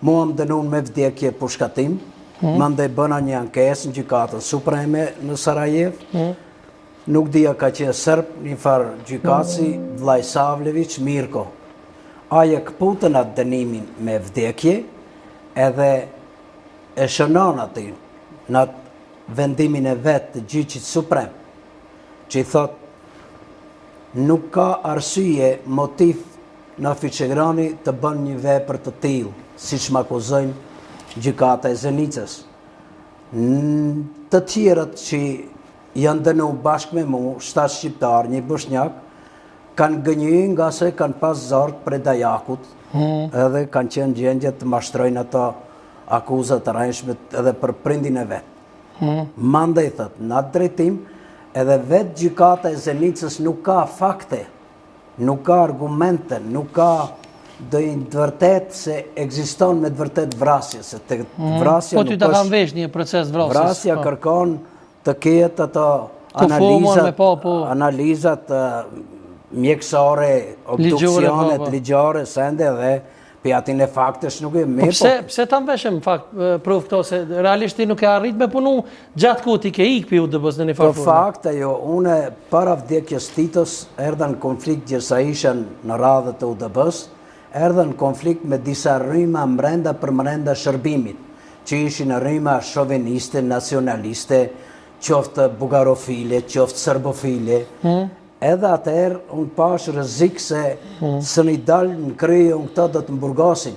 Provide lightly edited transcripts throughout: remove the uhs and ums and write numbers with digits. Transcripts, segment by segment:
Mua më dënun me vdekje pushkatim, hmm. mandej bëna një ankesë në gjykatën supreme në Sarajevë, hmm. nuk di a ka qenë serb, një farë gjykatësi, hmm. Vlajsavlević Mirko. Ai e këputën atë dënimin me vdekje, edhe e shënon aty, në atë vendimin e vet të gjyqit suprem, që i thot, nuk ka arsye motiv Nafi Çegrani të bën një vepër të tillë, siç më akuzojnë gjykata e Zenicës. Të tjerët që janë dënu bashkë me mu, shtatë shqiptarë, një boshnjak, kanë gënjy ngase kanë pas zor prej dajakut, hmm. edhe kanë qenë gjendje të mashtrojnë ato akuza të rrejshme edhe për prindin e vet. Hmm. Mandej thot, në atë drejtim, edhe vetë gjykata e Zenicës nuk ka fakte Nuk ka argumente, nuk ka ndonjë të vërtetë se ekziston me të vërtetë vrasje, se të mm. vrasja po nuk është... Po ty ta kanë vesh një proces vrasjes. Vrasja po. kërkon të ketë ato analizat, po, po. analizat mjekësore, obduksionet, po, po. ligjore, sende dhe Pi atyne faktesh nuk e mirë. Po pse, po... pse ta mveshem në fakt provë këto, se realisht ti nuk e arrit me punu gjatë ku ti ke ikë pi UDB-s në një farë Po fakt, ajo, une para vdekjes Titos, erdha në konflikt gjersa isha në radhët e UDB-s, erdha në konflikt me disa rryma mrenda për mrenda shërbimit, që ishin rryma shoveniste, nacionaliste, qoftë bugarofile, qoftë serbofile, hmm. Edhe atëherë unë pashë rrezik se hmm. s'un i dal në krye unë këta do të më burgosin.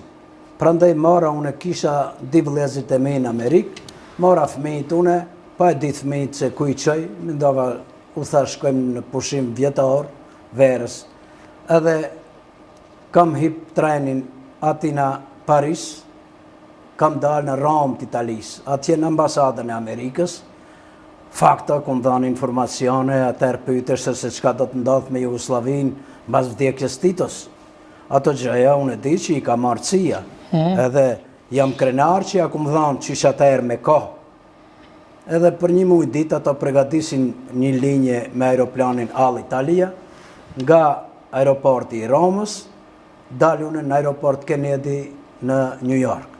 Prandaj mora unë kisha dy vëllezërit e mi në Amerikë, mora fëmijët une, pa e ditë fëmijët se ku i çoj, mendova u thash shkojmë në pushim vjetor, verës. Edhe kam hip trenin Atina Paris, kam dalë në Romë të Italisë, atje në ambasadën e Amerikës, Fakta, kum dhanë informacione, atëherë pyteshe se çka do të ndodhë me Jugosllavinë mbas vdekjes Titos. Ato gjëja unë e di që i ka marrë CIA. Hmm. Edhe jam krenar që ja kum dhanë qysh atëherë me kohë. Edhe për një muj ditë ato pregadisin një linje me aeroplanin Alitalia nga aeroporti i Romës, Dal unë në aeroport Kennedy në New York.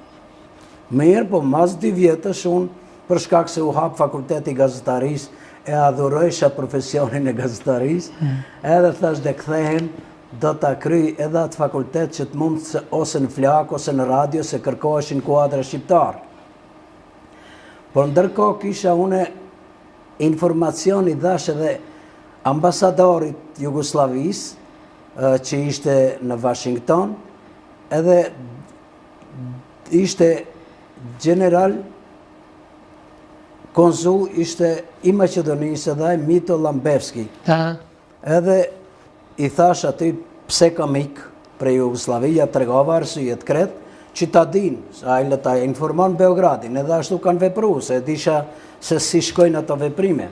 Mirë, po mas dy vjetësh unë, për shkak se u hap fakulteti i gazetarisë, e adhurojsha profesionin e gazetarisë, hmm. edhe thash do kthehem, do ta kryj edhe atë fakultet që të mund se ose në flakë ose në radio se kërkoheshin kuadra shqiptarë. Por ndërkohë kisha une informacion i dhash edhe ambasadorit Jugosllavisë, që ishte në Washington, edhe ishte general konsul ishte i Maqedonisë edhe ai Mito Lambevski. Edhe i thash aty pse kam ik prej Jugosllavie, ja tregova arsyet krejt, që ta din, se ai le ta informon Beogradin, edhe ashtu kanë vepru, se e disha se si shkojnë ato veprime.